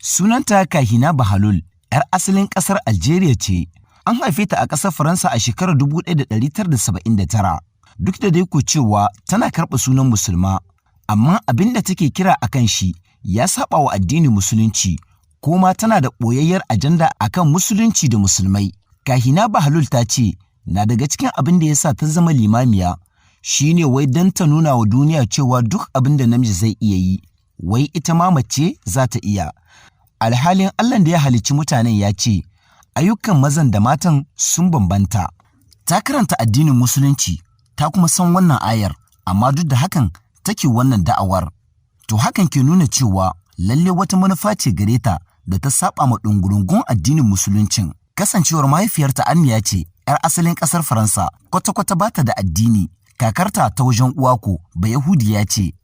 Sunanta Kahina Bahalul, 'yar asalin ƙasar Algeria ce. An haife ta a ƙasar Faransa a shekarar 1979. Duk da dai ko cewa tana karɓa sunan Musulma, amma abin da take kira a kan shi ya saɓa wa addinin Musulunci, ko ma tana da ɓoyayyar ajanda akan Musulunci da Musulmai. Kahina Bahalul ta ce, na daga cikin abin da ya sa ta zama limamiya, shi ne wai don ta nuna wa duniya cewa duk abin da namiji zai iya yi, wai ita ma mace za ta iya. Alhalin Allahn da ya halicci mutanen ya ce, ayyukan mazan da matan sun bambanta. Ta karanta addinin Musulunci, ta kuma san wannan ayar, amma duk da hakan take wannan da'awar. To hakan ke nuna cewa lalle wata manufa ce gare ta da ta saba ma ɗungurungun addinin Musuluncin. Kasancewar mahaifiyarta arniya ce, 'yar asalin ƙasar Faransa, kwata-kwata ba ta da addini. Kakarta ta wajen uwa ko Bayahudiya ce.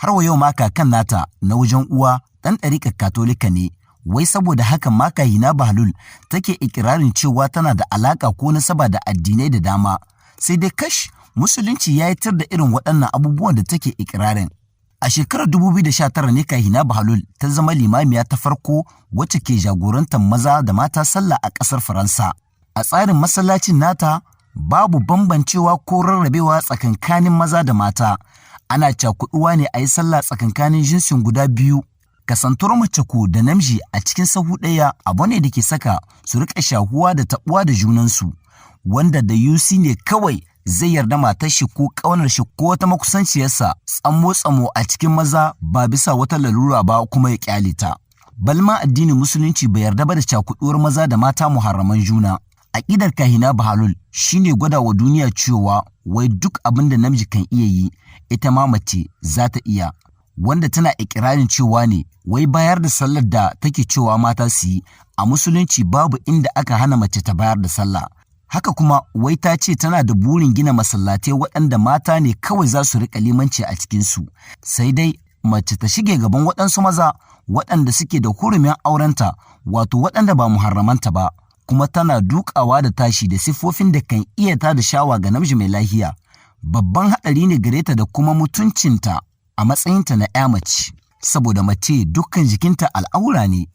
Har wa yau ma kakan nata na wajen uwa ɗan ɗariƙar Katolika ne. Wai saboda hakan ma Kahina Bahalul take ikirarin cewa tana da alaƙa ko nasaba da addinai da dama. Sai dai kash, Musulunci ya yi tir da irin waɗannan abubuwan da take ikirarin. A shekarar 2019 ne Kahina Bahalul ta zama limamiya ta farko wacce ke jagorantar maza da mata sallah a ƙasar Faransa. A tsarin masallacin nata babu bambancewa ko rarrabewa tsakankanin maza da mata. Ana cakuɗuwa ne a yi sallah tsakankanin jinsin guda biyu. Kasantuwar mace ko da namiji a cikin sahu ɗaya abu ne da ke saka su riƙa shahuwa da taɓuwa da junansu, wanda da yusi ne kawai zai yarda matar shi ko ƙaunar shi ko wata makusanciyarsa tsamo-tsamo a cikin maza ba bisa wata lalura ba kuma ya ƙyale ta. Balma addinin Musulunci bai yarda ba da cakuɗuwar maza da mata muharraman juna. Aƙidar Kahina Bahalul shine gwada wa duniya cewa wai duk abin da namiji kan iya yi, ita ma mace za ta iya. Wanda tana ikirarin cewa ne wai bayar da sallar da take cewa mata su yi, a Musulunci babu inda aka hana mace ta bayar da sallah. Haka kuma wai ta ce tana da burin gina masallatai waɗanda mata ne kawai za su riƙa limanci a cikinsu. Sai dai mace ta shige gaban waɗansu maza waɗanda suke da hurumin aurenta, wato waɗanda ba muharramanta ba, kuma tana dukawa da tashi da siffofin da kan iya tada shawa ga namiji mai lahiya. Babban haɗari ne gare ta da kuma mutuncinta a matsayinta na 'ya mace, saboda mace dukkan jikinta al'aura ne.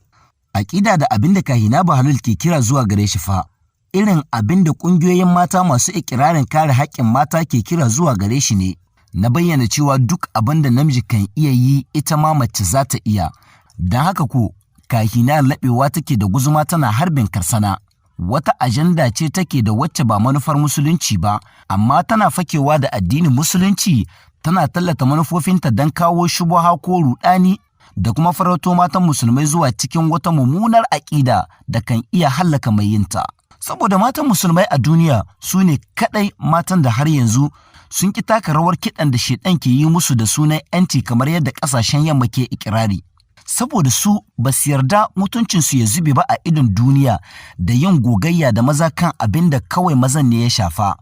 Aƙida da abin da Kahina Bahalul ke kira zuwa gare shi fa, irin abin da ƙungiyoyin mata masu ikirarin kare haƙƙin mata ke kira zuwa gare shi ne, na bayyana cewa duk abin da namiji kan iya yi, ita ma mace za ta iya. Don haka ko Kahina laɓewa take da guzuma tana harbin karsana. Wata ajanda ce take da wacce ba manufar Musulunci ba, amma tana fakewa da addinin Musulunci tana tallata manufofinta don kawo shubuha ko ruɗani da kuma farauto matan Musulmai zuwa cikin wata mummunar aƙida da kan iya hallaka mai yinta. Saboda matan Musulmai a duniya su ne kaɗai matan da har yanzu sun ƙi taka rawar kiɗan da sheɗan ke yi musu da sunan 'yanci kamar yadda ƙasashen yamma ke ikirari. Saboda su ba su yarda mutuncinsu ya zube ba a idon duniya da yin gogayya da maza kan abin da kawai mazan ne ya shafa.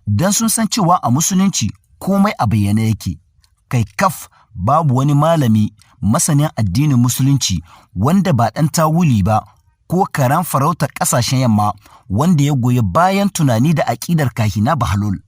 Don sun san cewa a Musulunci komai a bayyane yake. Kai kaf babu wani malami masanin addinin Musulunci wanda ba ɗan tawuli ba ko karan farautar ƙasashen yamma wanda ya goyi bayan tunani da aƙidar Kahina Bahalul.